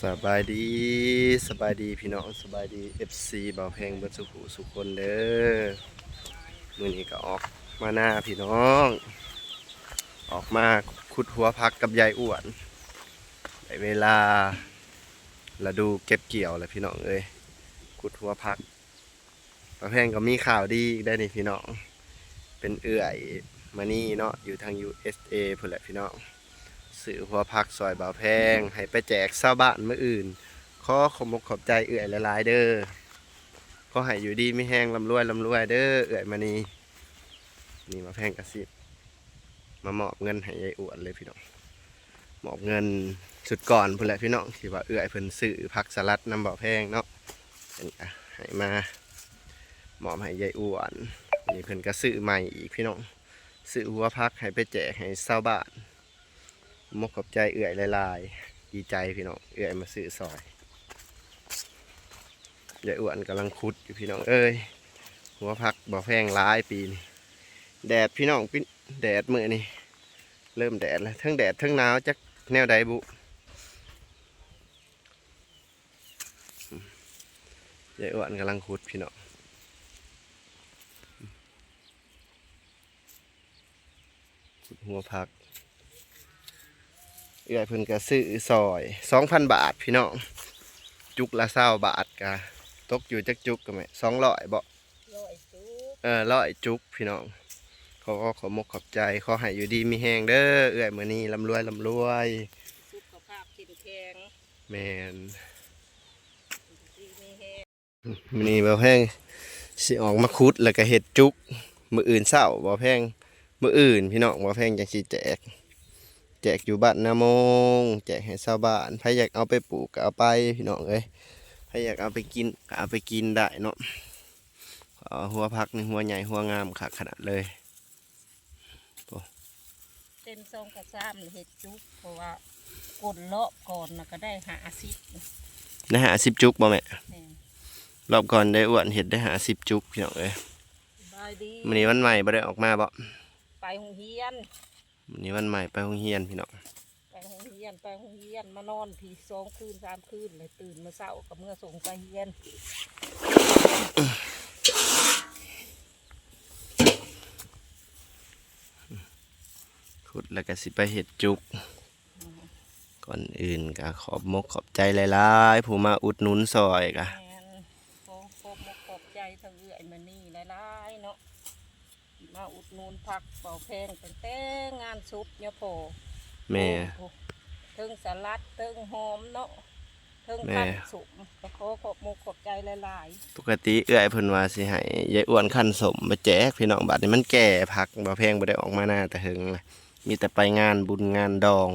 ສະບາຍດີ ສະບາຍດີພີ່ນ້ອງ ສະບາຍດີ ເອັຟຊີ ບ່າວແພງເບິດສູ່ຜູ້ສູ່ຄົນເດີ. ມື້ນີ້ກໍອອກມານາພີ່ນ້ອງ ອອກມາຂຸດຫົວຜັກກັບຍາຍອ້ວນ. ໄດ້ເວລາລະດູເກັບກ່ຽວແລ້ວພີ່ນ້ອງເອີຍ ຂຸດຫົວຜັກ. ບ່າວແພງກໍມີຂ່າວດີອີກໄດ໋ນີ້ພີ່ນ້ອງ ເປັນເອື້ອຍມະນີເນາະ ຢູ່ທາງ ຢູເອສເອ ພຸ້ນແຫຼະພີ່ນ້ອງ ຊື້ຫົວຜັກຊ່ອຍບ່າວແພງ ໃຫ້ໄປແຈກຊາວບ້ານມື້ອື່ນ. ຂໍຂອບອົກຂອບໃຈເອື້ອຍຫຼາຍໆເດີ ຂໍໃຫ້ຢູ່ດີມີແຮງ ລ່ຳລວຍ ລ່ຳລວຍເດີເອື້ອຍມະນີ. ນີ້ບ່າວແພງກະຊິ ມາມອບເງິນໃຫ້ຍາຍອ້ວນເລີຍພີ່ນ້ອງ ມອບເງິນຊຸດກ່ອນພຸ້ນແຫຼະພີ່ນ້ອງ ທີ່ວ່າເອື້ອຍເພິ່ນຊື້ຜັກສະລັດນຳບ່າວແພງເນາະ ເພິ່ນກະໃຫ້ມາ ມອບໃຫ້ຍາຍອ້ວນ. ນີ້ເພິ່ນກະຊື້ໃໝ່ອີກພີ່ນ້ອງ ຊື້ຫົວຜັກໃຫ້ໄປແຈກໃຫ້ຊາວບ້ານ. ຂອບອົກຂອບໃຈເອື້ອຍຫຼາຍໆ ດີໃຈພີ່ນ້ອງ ເອື້ອຍມາຊື້ຊ່ອຍ. ຍາຍອ້ວນກຳລັງຂຸດຢູ່ພີ່ນ້ອງເອີຍ ຫົວຜັກບ່າວແພງຫຼາຍປີນີ້ ແດດພີ່ນ້ອງ ປີ ແດດມື້ນີ້ ເລີ່ມແດດແລ້ວ ເທິງແດດເທິງໜາວ ຈັກແນວໃດບຸ. ຍາຍອ້ວນກຳລັງຂຸດພີ່ນ້ອງ ຂຸດຫົວຜັກ ເອື້ອຍເພິ່ນກະຊື້ຊ່ອຍສອງພັນບາດພີ່ນ້ອງ ຈຸກລະຊາວບາດ ກະຕົກຢູ່ຈັກຈຸກກະແມ່ ສອງຮ້ອຍບໍ? ຮ້ອຍຈຸກ ເອີ ຮ້ອຍຈຸກພີ່ນ້ອງ. ຂໍ ຂໍ ຂໍມົກຂອບໃຈ ຂໍໃຫ້ຢູ່ດີມີແຮງເດີເອື້ອຍ ມື້ນີ້ລ່ຳລວຍ ລ່ຳລວຍ ສຸຂະພາບເຂັ້ມແຂງ. ແມ່ນ ຢູ່ດີມີແຮງ. ມື້ນີ້ບ່າວແພງຊິອອກມາຂຸດ ແລ້ວກະເຮັດຈຸກ ມື້ອື່ນເຊົ້າບ່າວແພງ ມື້ອື່ນພີ່ນ້ອງ ບ່າວແພງຈັ່ງຊິແຈກ ແຈກຢູ່ບ້ານນາໂມງ ແຈກໃຫ້ຊາວບ້ານ ໃຜຢາກເອົາໄປປູກກະເອົາໄປພີ່ນ້ອງເອີຍ ໃຜຢາກເອົາໄປກິນກະເອົາໄປກິນໄດ້ເນາະ. ເອີ ຫົວຜັກນີ້ຫົວໃຫຍ່ຫົວງາມຄັກຂະໜາດເລີຍ. ໂອ້ ເຕັມສອງກະຊາມເຮັດຈຸກ ເພາະວ່າກົ້ນລອບກ່ອນນະກະໄດ້ຫ້າສິບ ໄດ້ຫ້າສິບຈຸກບໍ່ແມ່? ແມ່ນ ລອບກ່ອນໄດ້ອ້ວນເຮັດໄດ້ຫ້າສິບຈຸກພີ່ນ້ອງເອີຍ. ສະບາຍດີ ມື້ນີ້ວັນໃໝ່ບໍ່ໄດ້ອອກມາບໍ່? ໄປໂຮງຮຽນ ມື້ນີ້ວັນໃໝ່ໄປໂຮງຮຽນພີ່ນ້ອງ ໄປໂຮງຮຽນ ໄປໂຮງຮຽນ ມານອນພີ້ສອງຄືນສາມຄືນ ແລ້ວຕື່ນມາເຊົ້າກະເມືອສົ່ງໄປຮຽນ. ຂຸດແລ້ວກະຊິໄປເຮັດຈຸກ. ກ່ອນອື່ນກະຂອບມົກຂອບໃຈຫຼາຍໆ ຜູ້ມາອຸດໜູນຊ່ອຍກະ ແມ່ນ ຂໍຂອບມົກຂອບໃຈທາງເອື້ອຍມະນີຫຼາຍໆເນາະ ທີ່ມາອຸດໜູນຜັກບ່າວແພງ ຕັ້ງແຕ່ງານສົບຍາພໍ່ ແມ່ ໂອ້ ເທິງສະຫຼັດ ເທິງຫອມເນາະ ເທິງ ແມ່ ຄັ້ນສົ້ມ ກະຂໍຂອບມົກຂອບໃຈຫຼາຍໆ. ປົກກະຕິເອື້ອຍເພິ່ນວ່າຊິໃຫ້ຍາຍອ້ວນຄັ້ນສົ້ມໄປແຈກພີ່ນ້ອງ ບາດນີ້ມັນແກ່ຜັກ ບ່າວແພງບໍ່ໄດ້ອອກມານາແຕ່ເຫິງລະ ມີແຕ່ໄປງານບຸນງານດອງ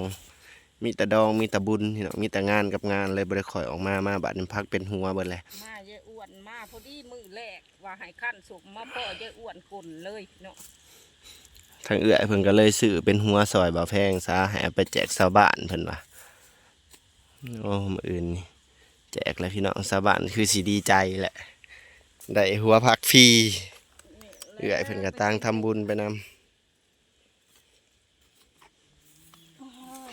ມີແຕ່ດອງ ມີແຕ່ບຸນພີ່ນ້ອງ ມີແຕ່ງານກັບງານ ເລີຍບໍ່ໄດ້ຄ່ອຍອອກມາ ມາບາດນີ້ຜັກເປັນຫົວເບິດແຫຼະ. ມາຍາຍອ້ວນມາພໍດີມື້ແລກ ວ່າໃຫ້ຄັ້ນສົ້ມ ມາພໍ້ຍາຍອ້ວນກົ້ນເລີຍເນາະ ທາງເອື້ອຍເພິ່ນກະເລີຍຊື້ເປັນຫົວຊ່ອຍບ່າວແພງຊະ ໃຫ້ເອົາໄປແຈກຊາວບ້ານເພິ່ນວ່າ. ໂອ້ ມື້ອື່ນນີ້ແຈກແລ້ວພີ່ນ້ອງ ຊາວບ້ານຄືຊິດີໃຈແຫຼະ ໄດ້ຫົວຜັກຟຣີ ເອື້ອຍເພິ່ນກະຕ່າງທຳບຸນໄປນຳ. ໂອ້ຍ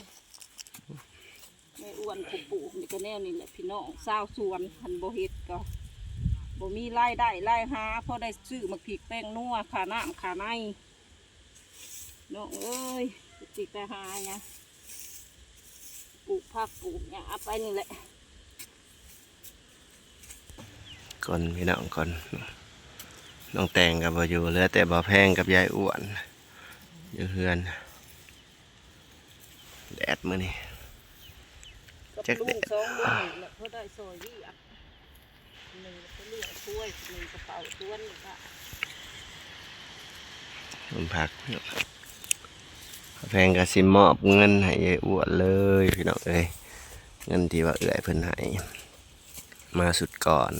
ແມ່ອ້ວນຜູ້ປູກນີ້ກະແນວນີ້ແຫຼະພີ່ນ້ອງ ຊາວສວນຄັນບໍ່ເຮັດກະບໍ່ມີລາຍໄດ້ລາຍຫາ ພໍໄດ້ຊື້ໝາກພິກແປ້ງນົວ ຄ່ານ້ຳຄ່າໃນ ນ້ອງເອີຍ ຊິໄປຫາຫຍັງ ປູກຜັກປູກຫຍັງ ເອົາໄປນີ້ແຫຼະ. ກ່ອນພີ່ນ້ອງກ່ອນ ນ້ອງແຕງກະບໍ່ຢູ່ ເຫຼືອແຕ່ບ່າວແພງກັບຍາຍອ້ວນຢູ່ເຮືອນ. ແດດມື້ນີ້ ກັບ ຈັກແດດ ລູກສອງຄົນນີ້ແຫຼະ ພໍໄດ້ຊ່ອຍວຽກ ໜຶ່ງກະໄປລ້ຽງຄວາຍ ໜຶ່ງກະເຝົ້າສວນນີ້ກະ ມັນພັກ. ແພງກະຊິມອບເງິນໃຫ້ເອື້ອຍອ້ວນເລີຍພີ່ນ້ອງເອີຍ ເງິນທີ່ວ່າເອື້ອຍເພິ່ນໃຫ້ມາຊຸດກ່ອນ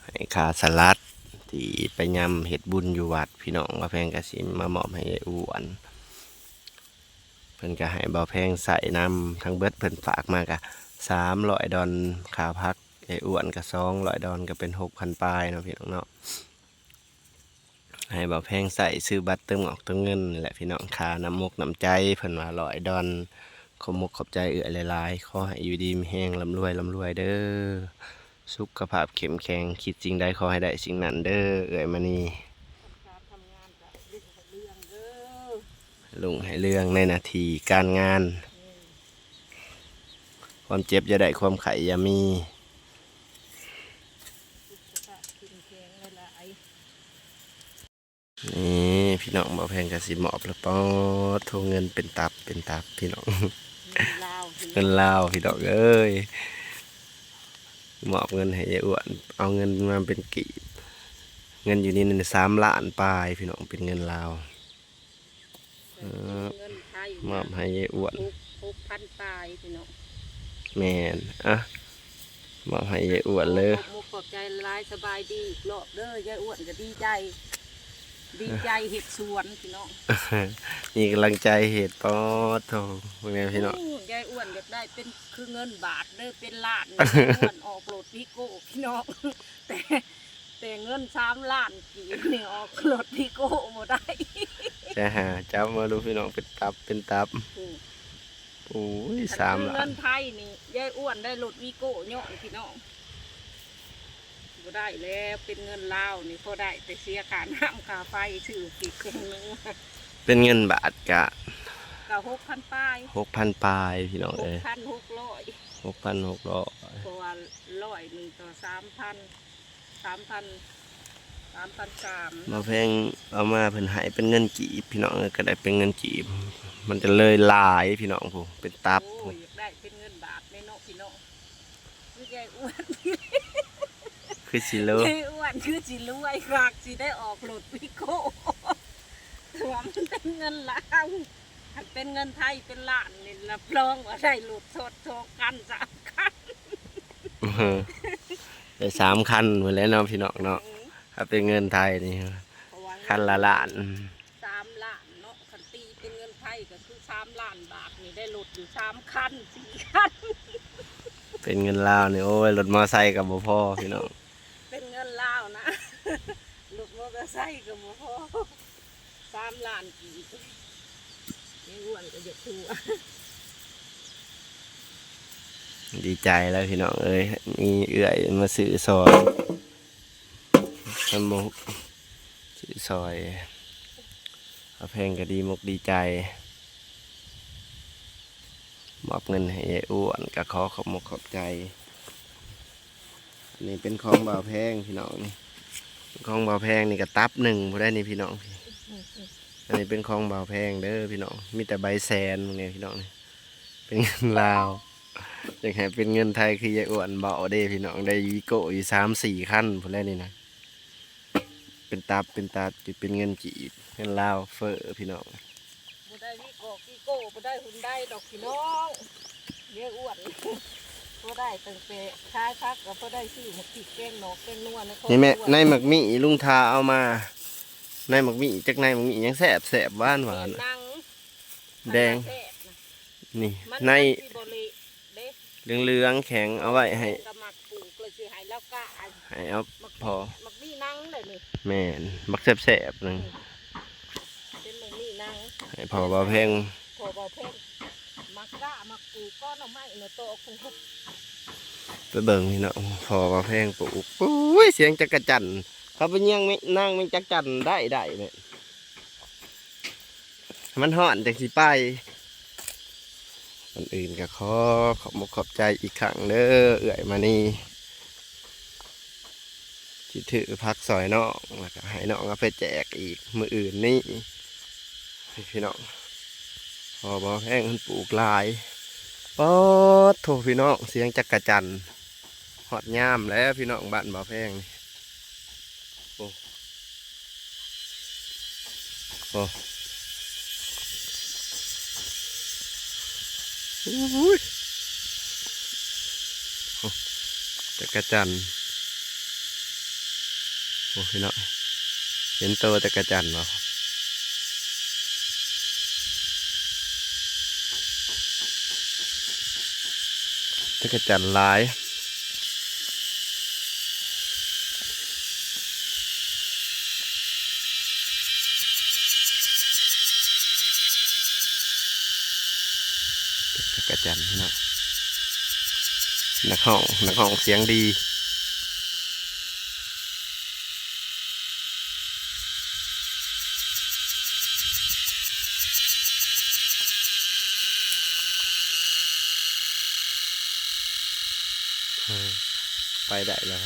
ໃຫ້ຄ່າສະຫຼັດທີ່ໄປຍຳເຮັດບຸນຢູ່ວັດພີ່ນ້ອງ ວ່າແພງກະຊິມາມອບໃຫ້ເອື້ອຍອ້ວນ. ເພິ່ນກະໃຫ້ບ່າວແພງໃຊ້ນຳ ທັງເບິດເພິ່ນຝາກມາກະສາມຮ້ອຍດອນ ຄ່າຜັກເອື້ອຍອ້ວນກະສອງຮ້ອຍດອນ ກະເປັນຫົກພັນປາຍເນາະພີ່ນ້ອງເນາະ. ໃຫ້ບ່າວແພງໃຊ້ຊື້ບັດເຕີມງອກເຕີມເງິນນີ້ແຫຼະພີ່ນ້ອງ ຄ່ານ້ຳມົກນ້ຳໃຈ ເພິ່ນວ່າຮ້ອຍດອນ ຂອບມຸກຂອບໃຈເອື້ອຍຫຼາຍໆ ຂໍໃຫ້ຢູ່ດີມີແຮງ ລ່ຳລວຍ ລ່ຳລວຍເດີ້ ສຸຂະພາບເຂັ້ມແຂງ ຄິດສິ່ງໃດຂໍໃຫ້ໄດ້ສິ່ງນັ້ນເດີ້ ເອື້ອຍມະນີ ລຸ້ງໃຫ້ເລື່ອງໃນໜ້າທີ່ການງານ ຄວາມເຈັບຢ່າໄດ້ ຄວາມໄຂ້ຢ່າມີ. ນີ້ພີ່ນ້ອງ ບ່າວແພງກໍຊິມອບແລ້ວ ປາດໂທ້ ເງິນເປັນຕັບເປັນຕັບພີ່ນ້ອງ ເງິນລາວພີ່ນ້ອງເອີຍ ມອບເງິນໃຫ້ຍາຍອ້ວນ ເອົາເງິນມາເປັນກີບ ເງິນຢູ່ນີ້ນັ້ນສາມລ້ານປາຍພີ່ນ້ອງ ເປັນເງິນລາວ. ເອີ ເງິນໄທ ມອບໃຫ້ຍາຍອ້ວນ ຫົກ ຫົກພັນປາຍພີ່ນ້ອງ ແມ່ນ ອ່ະ ມອບໃຫ້ຍາຍອ້ວນເລີຍ ຂອບມຸກຂອບໃຈຫຼາຍ ສະບາຍດີອີກລອບເດີ້ ຍາຍອ້ວນກໍດີໃຈ ດີໃຈເຮັດສວນພີ່ນ້ອງ ມີກຳລັງໃຈເຮັດ ປາດໂທ້ ເບິ່ງແດ່ພີ່ນ້ອງ ໂອ້ ຍາຍອ້ວນຢາກໄດ້ເປັນຄືເງິນບາດເດີ້ ເປັນລ້ານ ຍາຍອ້ວນອອກລົດວີໂກ້ພີ່ນ້ອງ ແຕ່ ແຕ່ເງິນສາມລ້ານກີບນີ້ອອກລົດວີໂກ້ບໍ່ໄດ້ ຈະຫາຈັບມາດູພີ່ນ້ອງ ເປັນຕັບເປັນຕັບ ໂອ້ຍ ສາມລ້ານ ຄັນຄືເງິນໄທນີ້ ຍາຍອ້ວນໄດ້ລົດວີໂກ້ຍ້ອນພີ່ນ້ອງ ບໍ່ໄດ້ແລ້ວ ເປັນເງິນລາວນີ້ ພໍໄດ້ແຕ່ເສຍຄ່ານ້ຳຄ່າໄຟ ຊື້ກິນກິນ ເປັນເງິນບາດກະ ກະຫົກພັນປາຍ ຫົກພັນປາຍພີ່ນ້ອງເອີຍ ຫົກພັນຫົກຮ້ອຍ ຫົກພັນຫົກຮ້ອຍ ເພາະວ່າຮ້ອຍໜຶ່ງຕໍ່ສາມພັນ ສາມພັນ ສາມພັນສາມ ບ່າວແພງເອົາມາເພິ່ນໃຫ້ເປັນເງິນກີບພີ່ນ້ອງເອີຍ ກໍໄດ້ເປັນເງິນກີບ ມັນຈະເລີຍຫຼາຍພີ່ນ້ອງ ຜູ້ເປັນຕັບ ໂອ້ຍ ຢາກໄດ້ເປັນເງິນບາດແດ່ເນາະພີ່ນ້ອງ ຄືຍາຍອ້ວນ ຄືຊິລວຍ ຍາຍອ້ວນຄືຊິລວຍຄັກ ຊິໄດ້ອອກລົດວີໂກ້ ຖ້າວ່າມັນເປັນເງິນລາວ ຄັນເປັນເງິນໄທເປັນລ້ານນີ້ ຮັບຮອງວ່າໄດ້ລົດຊອດສອງຄັນສາມຄັນ ໄດ້ສາມຄັນພຸ້ນແຫຼະເນາະພີ່ນ້ອງເນາະ ອື ຖ້າເປັນເງິນໄທນີ້ ເພາະວ່າເງິນ ຄັນລະລ້ານ ສາມລ້ານເນາະ ຄັນຕີເປັນເງິນໄທກໍຄືສາມລ້ານບາດນີ້ ໄດ້ລົດຢູ່ສາມຄັນສີ່ຄັນ ເປັນເງິນລາວນີ້ ໂອ້ຍ ລົດມໍໄຊກໍບໍ່ພໍພີ່ນ້ອງ ເປັນເງິນລາວນະ ລົດມໍເຕີໄຊກໍບໍ່ພໍ ສາມລ້ານກີບ ຍາຍອ້ວນກໍຢາກຫົວ ດີໃຈແລ້ວພີ່ນ້ອງເອີຍ ມີເອື້ອຍມາຊື້ຊ່ອຍ ມັນບໍ່ຊື້ຊ່ອຍ ບ່າວແພງກໍດີມົກດີໃຈ ມອບເງິນໃຫ້ຍາຍອ້ວນ ກໍຂໍຂອບມົກຂອບໃຈ. ອັນນີ້ເປັນຂອງບ່າວແພງພີ່ນ້ອງນີ້ ຂອງບ່າວແພງນີ້ກໍຕັບໜຶ່ງພຸ້ນໃດນີ້ພີ່ນ້ອງ ອັນນີ້ເປັນຂອງບ່າວແພງເດີພີ່ນ້ອງ ມີແຕ່ໃບແສນນີ້ພີ່ນ້ອງນີ້ ເປັນເງິນລາວ ຢາກໃຫ້ເປັນເງິນໄທຄືຍາຍອ້ວນເວົ້າເດ້ພີ່ນ້ອງ ໄດ້ວີໂກ້ຢູ່ສາມສີ່ຄັນພຸ້ນແຫຼະນີ້ນະ ເປັນຕັບເປັນຕັບ ຈະເປັນເງິນກີບ ເງິນລາວເຟີ້ພີ່ນ້ອງ. ບໍ່ໄດ້ວິໂກະກິໂກະ ບໍ່ໄດ້ຮຸນໄດດອກພີ່ນ້ອງ ຍາຍອ້ວນ ບໍ່ໄດ້ຕັ້ງແຕ່ຂາຍຜັກກໍບໍ່ໄດ້ຊື້ໝາກພິກແກງໜອກແກງນົວໃນຄອບຄົວ ນີ້ແມ່ ໃນໝາກມີ້ລຸງທາເອົາມາ ໃນໝາກມີ້ ຈັກໃນໝາກມີ້ຫຍັງແຊບໆ ຫວານໆ ໜັງ ແດງ ແຊບນະ ນີ້ ມັນ ໃນ ມັນຊິບໍ່ເລະ ເດ້ ເຫຼືອງໆແຂງ ເອົາໄວ້ໃຫ້ ກໍມັກປູກ ແລ້ວຊິໃຫ້ລາວກະ ໃຫ້ເອົາພໍ ໝາກມີ້ໜັງເດ້ນີ້ ແມ່ນ ໝາກແຊບໆໜຶ່ງ ເປັນໝາກມີ້ໜັງ ໃຫ້ພໍ່ບ່າວແພງ ພໍ່ບ່າວແພງ ໝາກກະ ໝາກປູກ ກໍໜໍ່ໄມ້ໜໍ່ຕອກ ໄປເບິ່ງພີ່ນ້ອງ ພໍ່ບ່າວແພງປູກ ໂອ້ຍ ສຽງຈັກກະຈັ່ນ ເຂົາໄປຍ່ຽງແມ່ນາງແມ່ນຈັກຈັ່ນໄດ້ ໄດ້ແມ່ນ ມັນຮ້ອນຈັ່ງຊິໄປ. ກ່ອນອື່ນກໍຂໍຂອບມົກຂອບໃຈອີກຄັ້ງເດີ ເອື້ອຍມະນີ ທີ່ຖືຜັກຊ່ອຍນ້ອງ ແລ້ວກໍໃຫ້ນ້ອງເອົາໄປແຈກອີກມື້ອື່ນນີ້ ພີ່ນ້ອງ ພໍ່ບ່າວແພງເພິ່ນປູກຫຼາຍ ປາດໂທ້ ພີ່ນ້ອງ ສຽງຈັກກະຈັ່ນ ຮອດຍາມແລ້ວພີ່ນ້ອງ ບ້ານບ່າວແພງນີ້ ໂອ້ ໂອ້ ໂອ້ຍ ໂອ້ ຈັກກະຈັ່ນ ໂອ້ ພີ່ນ້ອງ ເຫັນໂຕຈັກກະຈັ່ນບໍ່? ຈັກກະຈັ່ນຫຼາຍ. ຈັກກ ນັກຮ້ອງ ນັກຮ້ອງສຽງດີ. ເອີ ໄປໄດ້ແລ້ວ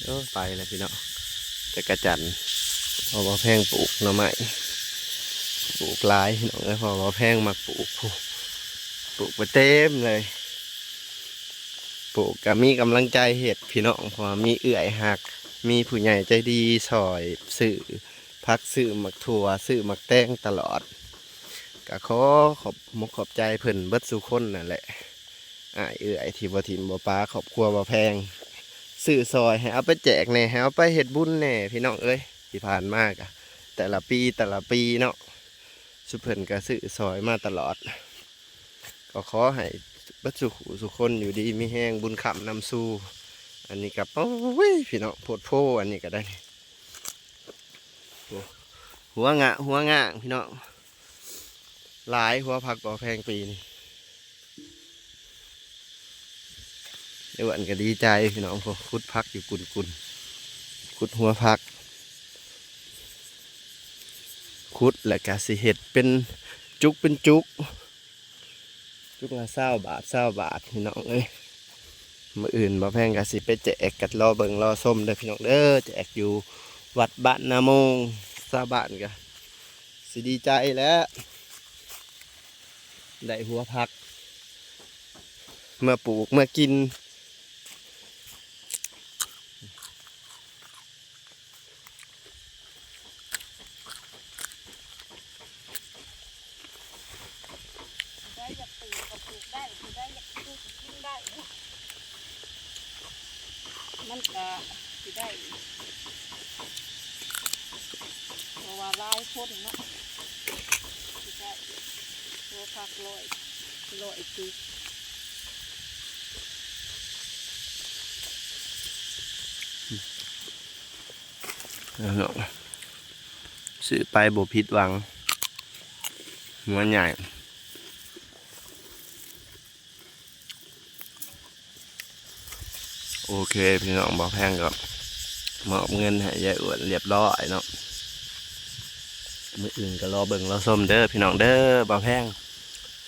ໂອ້ ໄປແລ້ວພີ່ນ້ອງ. ຈັກກະຈັນ ເພາະວ່າແພງປູກໜໍ່ໄມ້ ປູກຫຼາຍພີ່ນ້ອງເອີຍ ເພາະວ່າແພງມັກປູກ ປູກໄປເຕັມເລີຍ. ປູກກະມີກຳລັງໃຈເຮັດພີ່ນ້ອງ ເພາະວ່າມີເອື້ອຍຮັກ ມີຜູ້ໃຫຍ່ໃຈດີຊ່ອຍຊື້ຜັກ ຊື້ໝາກຖົ່ວ ຊື້ໝາກແຕງຕະຫຼອດ. ກະຂໍຂອບມົກຂອບໃຈເພິ່ນເບິດສູ່ຄົນນັ້ນແຫຼະ ອ້າຍເອື້ອຍທີ່ບໍ່ຖິ້ມບໍ່ປາຄອບຄົວບໍ່ແພງ ຊື້ຊ່ອຍໃຫ້ເອົາໄປແຈກແດ່ ໃຫ້ເອົາໄປເຮັດບຸນແດ່ພີ່ນ້ອງເອີຍ. ທີ່ຜ່ານມາກະແຕ່ລະປີ ແຕ່ລະປີເນາະ ຊຸມເພິ່ນກະຊື້ຊ່ອຍມາຕະຫຼອດ. ກໍຂໍໃຫ້ເບິດສູ່ຜູ້ສູ່ຄົນຢູ່ດີມີແຮງ ບຸນຄ້ຳນຳສູ່. ອັນນີ້ກະ ໂອ້ຍ ພີ່ນ້ອງ ໂພດໂພ ອັນນີ້ກະໄດ້ ໂອ້ ຫົວງະ ຫົວງາງ ພີ່ນ້ອງ ຫຼາຍ ຫົວຜັກບໍ່ແພງປີນີ້. ໄອ້ອ້ວນກໍດີໃຈພີ່ນ້ອງ ພຸ້ນ ຂຸດຜັກຢູ່ກຸ້ນໆ ຂຸດຫົວຜັກ ຂຸດແລ້ວກໍຊິເຮັດເປັນຈຸກເປັນຈຸກ ຈຸກລະຊາວບາດ ຊາວບາດ ພີ່ນ້ອງເອີຍ. ມື້ອື່ນບ່າວແພງກໍຊິໄປແຈກ ກໍລໍເບິ່ງລໍຊົມເດີພີ່ນ້ອງເດີ ແຈກຢູ່ວັດບ້ານນາໂມງ. ຊາວບ້ານກໍຊິດີໃຈແຫຼະ ໄດ້ຫົວຜັກເມືອປູກເມືອກິນ. ຜູ້ໃດຢາກປູກກໍປູກໄດ້ ຜູ້ໃດຢາກປູກກໍກິນໄດ້ ມັນກະຊິໄດ້ ເພາະວ່າຫຼາຍຄົນເນາະ ຊິໄດ້ຫົວຜັກຮ້ອຍ ຮ້ອຍຈຸກ. ຊື້ໄປບໍ່ຜິດຫວັງ ຫົວໃຫຍ່. ໂອເຄພີ່ນ້ອງ ບ່າວແພງກໍມອບເງິນໃຫ້ຍາຍອ້ວນລຽບລ້ອຍເນາະ. ມື້ອື່ນກໍລໍເບິ່ງລໍຊົມເດີພີ່ນ້ອງເດີ ບ່າວແພງ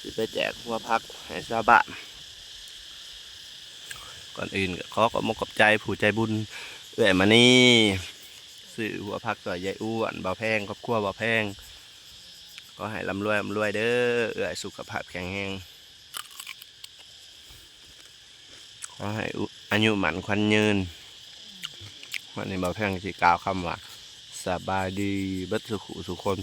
ຊິໄປແຈກຫົວຜັກໃຫ້ຊາວບ້ານ. ກ່ອນອື່ນກໍຂໍຂອບມົກຂອບໃຈຜູ້ໃຈບຸນ ເອື້ອຍມະນີ ຊື້ຫົວຜັກຊ່ອຍຍາຍອ້ວນ ບ່າວແພງ ຄອບຄົວບ່າວແພງ ຂໍໃຫ້ລ່ຳລວຍ ລ່ຳລວຍເດີເອື້ອຍ ສຸຂະພາບແຂງແຮງ ຂໍໃຫ້ອາຍຸໝັ້ນຂວັນຍືນ. ວັນນີ້ບ່າວແພງຊິກ່າວຄຳວ່າ ສະບາຍດີເບິດສູ່ຜູ້ສູ່ຄົນ.